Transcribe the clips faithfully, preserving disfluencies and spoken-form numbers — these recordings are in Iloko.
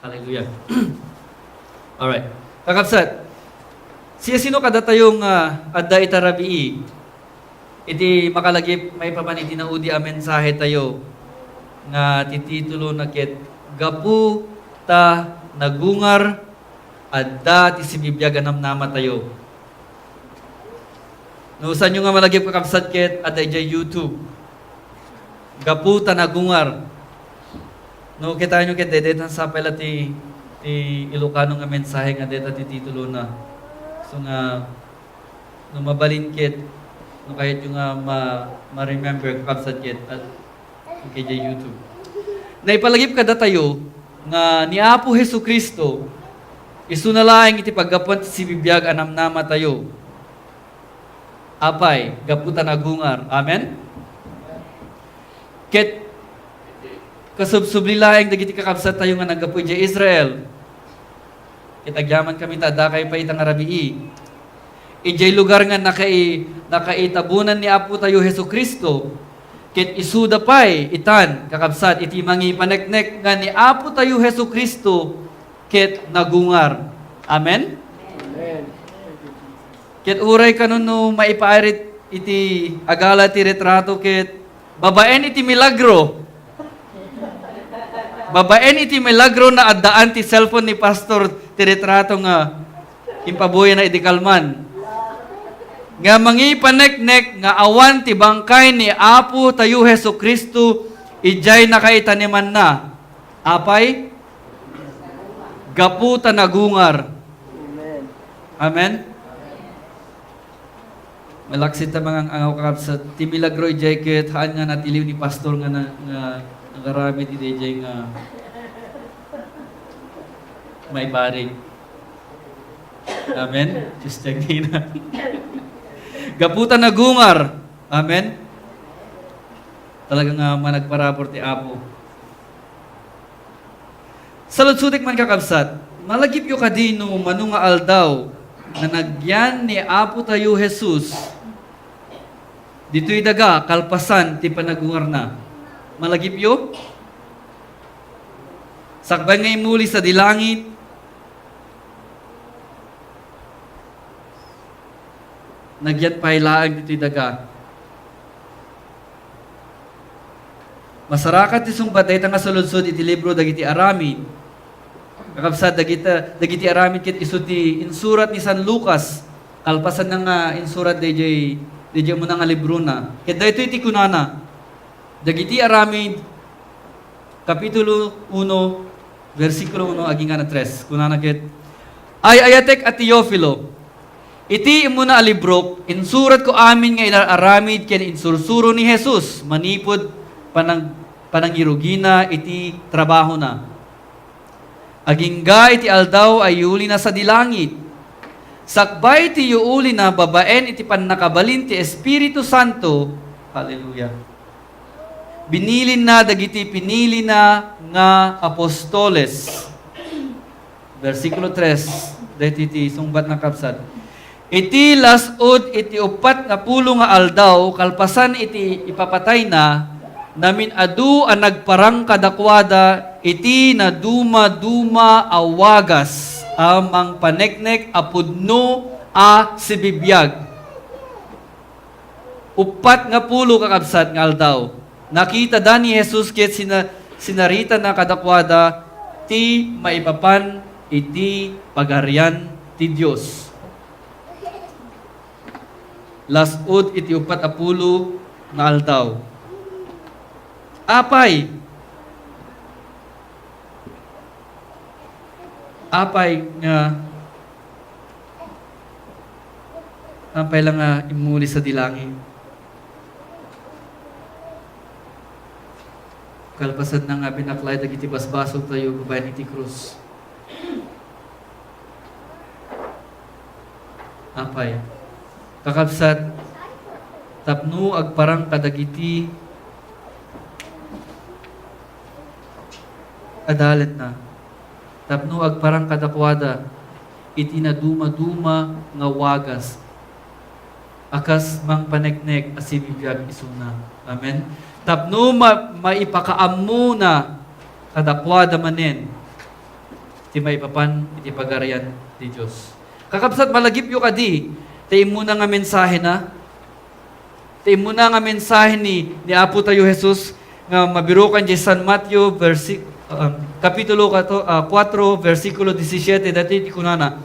Hallelujah. Alright. Kakabsat, siasino kadatayo nga adda ita rabii iti makalagip maipapan iti naudi a mensahetayo nga ti titulo na ket Gapu ta Nagungar, Adda ti Sibibiag a Namnamatayo? No saanyo nga malagip, kakabsat, ket adda idiay YouTube. Gapu ta Nagungar. No kitaenyo ket daydiay ta sapay la ti, ti Ilocano nga mensahe nga dayta ti titulona. So nga, no mabalin ket, no kayatyo nga ma-, ma-remember, kakabsat, ket, ah, idiay YouTube. Naipalagip kadatayo nga ni Apo Jesu-Cristo, isuna laeng iti paggapuan ti sibibiag a namnamatayo. Apay, gapu ta nagungar. Amen? Ket kasubsubli laeng dagiti kakabsattayo nga naggapu idiay Israel. Ket agyamankami ta addakayo pay ita nga rabii. Idiay lugar nga nakai-, nakaitabonan ni Apotayo Jesu-Cristo, ket isuda pay itan, kakabsat, iti mangipaneknek nga ni Apotayo Jesu-Cristo ket nagungar. Amen? Amen. Ket uray kano no maipaarit iti agala ti retrato ket babaen iti milagro. Babaen iti milagro na addaan ti cellphone ni Pastor ti retrato nga impabuyanak idi kalman. Nga mangipaneknek nga awan ti bangkay ni Apotayo Jesu-Cristo idiay nakaitanemanna. Apay? Gapu ta nagungar. Amen? Malaksid ta mangang-angaw, kakabsat. Ti milagro idiay ket haan nga natiliw ni Pastor nga na-, nga nagaramid idiay nga maiparit. Amen? Just checking na. Gapu ta nagungar. Amen? Talaga nga managparabur ti Apo. Saludsodek man, kakabsat, malagipyo kadi no mano nga aldaw nga nagyan ni Apotayo Jesus ditoy daga kalpasan ti panagungarna? Malagipyo? Sakbay nga immuli sadi langit, nagyan pay laeng ditoy daga. Masarakan ti sungbat dayta nga saludsod iti libro dagiti aramid. Kakabsat, dagita-, dagiti aramid ket isu ti insurat ni San Lucas, kalpasanna nga insurat daydiay, daydiay umuna nga librona. Ket daytoy ti kunana, dagiti aramid, Kapitulo uno, bersikulo uno agingga na tres. Kunana ket, "Ay-ayatek a Teofilo, iti immuna a librok, insuratko amin nga inar-aramid ken insursuro ni Jesus manipud panang-, panangirugina iti trabahona. Agingga iti aldaw a iyulina sadi langit, sakbay ti iyulina babaen iti pannakabalin ti Espiritu Santo." Hallelujah. Binilinna dagiti pinilina nga apostoles. Bersikulo tres, daytoy ti sungbat, kakabsat. Iti las-ud iti uppat nga pulo nga aldaw kalpasan iti ipapatayna, namin-adu a nagparang kadakuada iti nadumaduma a wagas a mangpaneknek a pudno a sibibiag. Uppat nga pulo, kakabsat, nga aldaw, nakitada ni Jesus ket sina-, sinaritana kadakuada ti maipapan iti Pagarian ti Dios. Las-ud iti uppat a pulo nga aldaw. Apay, Apay nga, apay la nga immuli sadi langit. Kalpasanna nga binaklay dagiti basbasol tayo babaen iti krus. Apay, kakabsat, tapno agparang kadagiti adalanna, tapno agparang kadakuada iti nadumaduma nga wagas a kas mangpaneknek a sibibiag isuna. Amen? Tapno ma-, maipakaammona kadakuada manen ti maipapan iti Pagarian ti Dios. Kakabsat, malagipyo kadi ti immuna nga mensahena? Ti immuna nga mensahe ni, ni Apo tayo Jesus nga mabirukan diay San Mateo, versi-, um, Kapitulo kato-, ah, kuatro, bersikulo disisiete, daytoy ti kunana,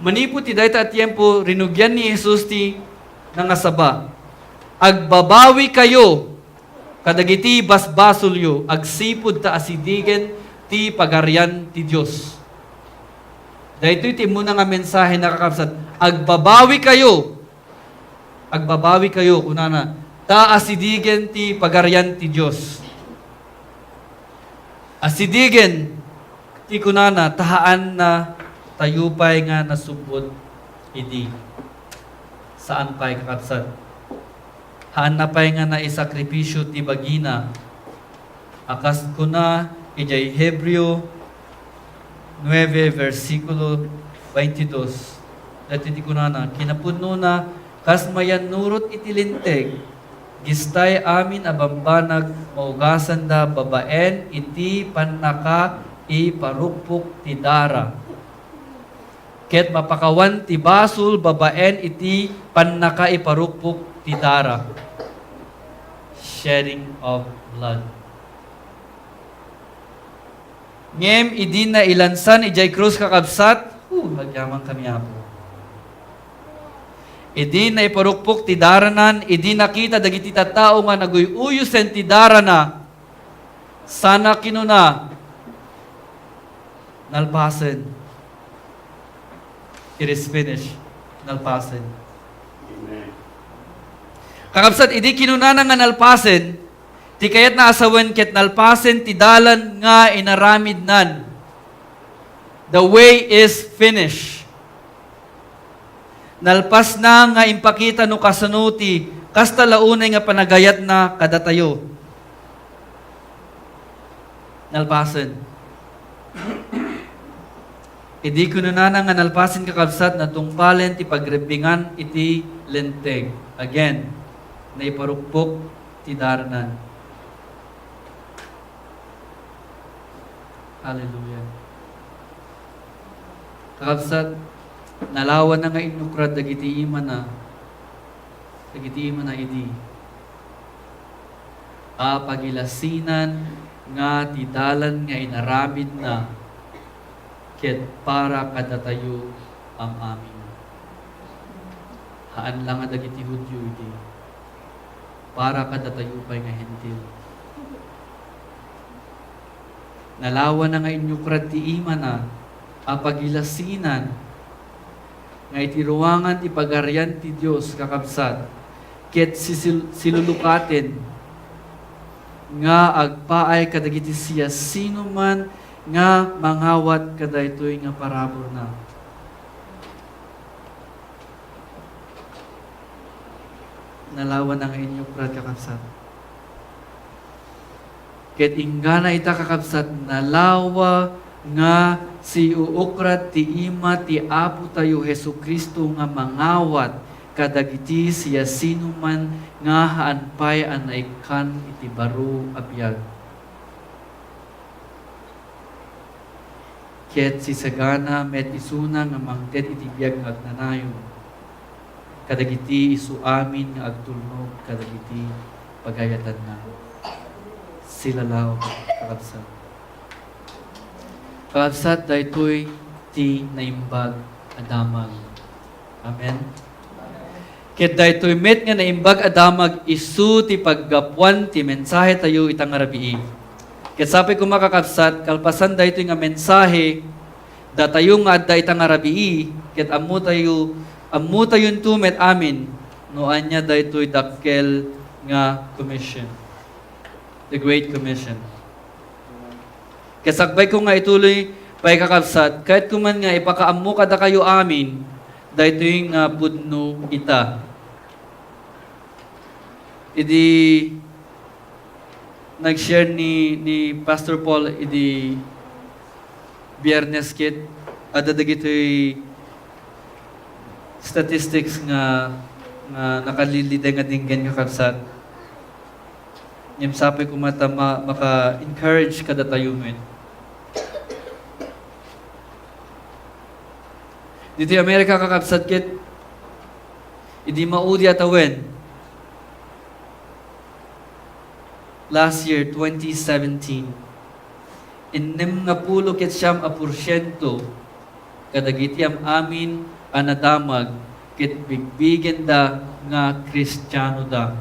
manipud ti dayta a tiempo, rinugian ni Jesus ti nangasaba, "Agbabawikayo kadagiti basbasolyo agsipud ta asidigen ti Pagarian ti Dios." Daytoy ti immuna nga mensahena, kakabsat, "Agbabawikayo." Agbabawikayo, kunana, ta asidigen ti Pagarian ti Dios. Asidigen ti kunana, ta haanna tayo pay nga nasub-ot idi. Saan pay, kakabsat. Haanna pay nga naisakripisio ti bagina. A kas kuna idiay Hebreo nuebe, bersikulo baintidos, daytoy ti kunana, "Kinapudnona, kas mayannurot iti Linteg, gistay amin a bambanag maugasanda babaen iti pannakaiparukpok ti dara." Ket mapakawan ti basol babaen iti pannakaiparukpok ti dara. Shedding of blood. Ngem idi nailansan idiay krus, kakabsat, hu, agyamankami, Apo. Idi naiparukpok ti daranan, idi nakita dagiti tattao nga naguy-uyosen ti darana, sana kinuna, "Nalpasen. It is finished." Nalpasen. Amen. Kakabsat, idi kinunana nga nalpasen, ti kayatna a sawen ket nalpasen ti dalan nga inaramidnan. The way is finished. Nalpasna nga impakita no kasano ti kasta la unay nga panagayatna kadatayo. Nalpasen. Idi kunanana nga nalpasen, kakabsat, natungpalen ti pagrebbingan iti Linteg. Again, naiparukpok ti daranan. Hallelujah. Kakabsat, nalawana nga inyukrad dagiti imana, dagiti imana idi a pagilasinan nga ti dalan nga inaramidna ket para kadatayo am-amin. Haan la nga dagiti Judio idi, para kadatayo pay nga Hentil. Nalawana nga inyukrad ti imana a pagilasinan nga iti ruangan ti Pagarian ti Dios, kakabsat, ket sisil-, silulukaten nga agpaay kadagiti siasinoman nga mangawat kadaytoy nga paraburna. Nalawana nga inyukrad, kakabsat. Ket inggana ita, kakabsat, nalawa nga siuukrad ti ima ti Apo tayo Jesu-Cristo nga mangawat kadagiti siasinoman nga haan pay a naikkan iti baro a biag. Ket sisagana met isuna nga mangted iti biag nga agnanayon kadagiti isu amin nga agtulnog kadagiti pagayatanna. Silalaw, kakabsat. Kakabsat, daytoy ti naimbag a damag. Amen. Ket daytoy met nga naimbag a damag isu ti paggapuan ti mensahetayo ita nga rabii. Ket sapay koma, kakabsat, kalpasan daytoy nga mensahe, datayo nga adda ita nga rabii, ket ammotayo, ammotayonto met amin no ania daytoy dakkel nga commission, the Great Commission. Ket sakbayko nga ituloy pay, kakabsat, kayatko man nga ipakaammo kadakayo amin daytoy nga pudno ita. Idi nag-share ni, ni Pastor Paul idi Biyernes ket, adda dagitoy statistics nga, nga nakaliliday nga dinggen, kakabsat. Ngem sapay koma ta ma-, maka-encourage kadatayo met. Ditoy Amerika, kakabsat, ket idi maudi a tawen, last year, twenty seventeen, innem nga pulo ket siam a porsiento kadagiti am-amin a nadamag ket bigbigenda nga Kristianoda.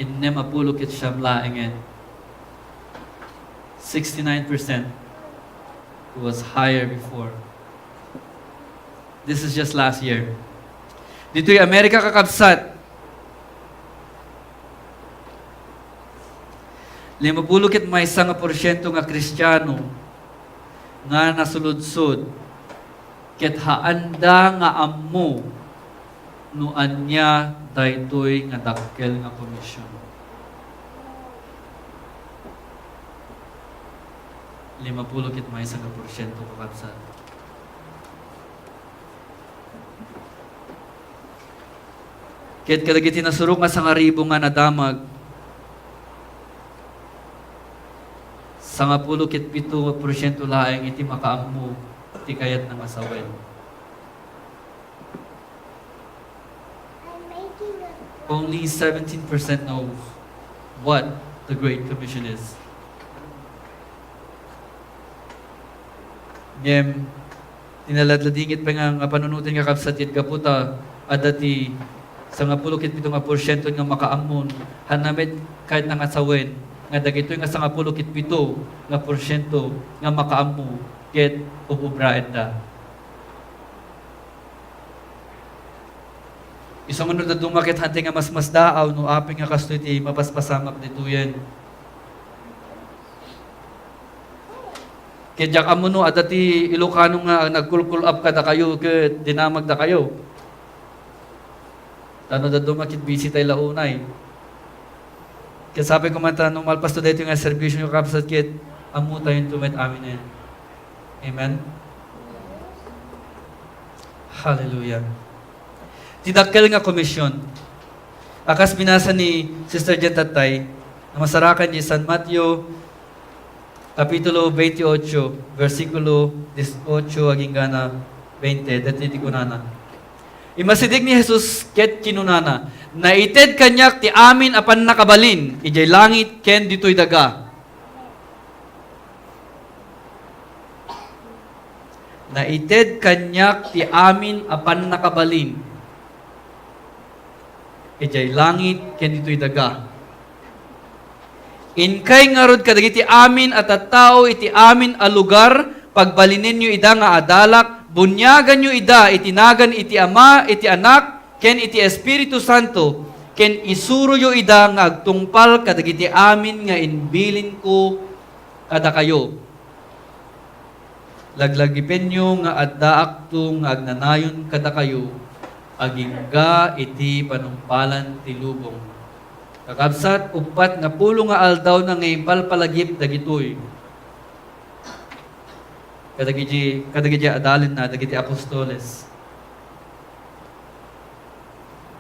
Innem a pulo ket siam laengen. Sixty-nine percent. It was higher before. This is just last year. Ditoy Amerika, kakabsat, limapulo ket maysa nga porsiento nga Kristiano nga nasuludsod ket haanda nga ammo no ania daytoy nga dakkel nga komisyon. Limapulo ket maysa nga porsiento, kakabsat. Ket kadagiti nasurok nga sangaribu nga nadamag, sangapulo ket pito nga porsiento laeng iti makaammo ti kayatna nga sawen. Only seventeen percent knows what the Great Commission is. Ngem, ti naladladingit pay nga, nga panunoten, kakabsat, ket gapu ta adda ti sangapulo ket pito nga porsiento nga makaammon, haanna met kayatna nga sawen nga dagitoy nga sangapulo ket pito nga porsiento nga makaammo ket ububraenda. Isu nga no dadduma ket hantay nga masmasdaaw no apay nga kastoy ti mapaspasamak ditoyen. Ket diak ammo no adda ti Ilocano nga nagkulkul-ap kadakayo ket dinamagdakayo. Ta no dadduma ket busy tay la unay. Ket sapay koma ta no malpasto daytoy nga serbisio, kakabsat, ket ammotayonto met aminen. Amen? Hallelujah. Ti dakkel nga komisyon. A kas binasa ni Sister Jen tattay, a masarakan idiay San Mateo, Kapitulo twenty-eight, bersikulo dieciocho agingga twenty, daytoy ti kunana. Immasideg ni Jesus ket kinunana, "Naited kaniak ti amin a pannakabalin idiay langit ken ditoy daga." Naited kaniak ti amin a pannakabalin idiay langit ken ditoy daga. Inkay ngarud kadagiti amin a tattao iti amin a lugar, pagbalinenyo ida nga adalak, buniaganyo ida iti nagan iti Ama, iti Anak, ken iti Espiritu Santo, ken isuroyo ida nga agtungpal kadagiti amin nga imbilinko kadakayo. Laglagipenyo nga addaakto nga agnanayon kadakayo agingga iti panungpalan ti lubong. Kakabsat, uppat nga pulo nga aldaw na nga impalpalagip dagitoy kadagiti, kadagiti adalanna, dagiti apostoles.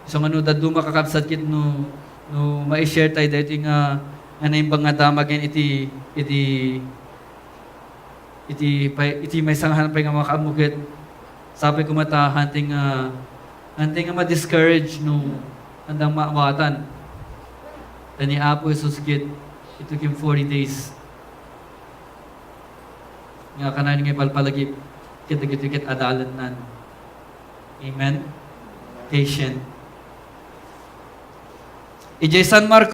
Isu nga no dadduma, kakabsat, ket no, no mai-share tayo daytoy nga, nga naimbag nga damag iti, iti, iti pay, iti maysa nga haanna pay nga makaammo ket sapay koma ta hantay nga, hantay nga ma-discourage no andang maawatan. Ta ni Apo Jesus ket, it took him forty days nga kanayon nga ipalpalagip ket dagitoy ket adalanna. Amen? Patient. Idiay San Marcos,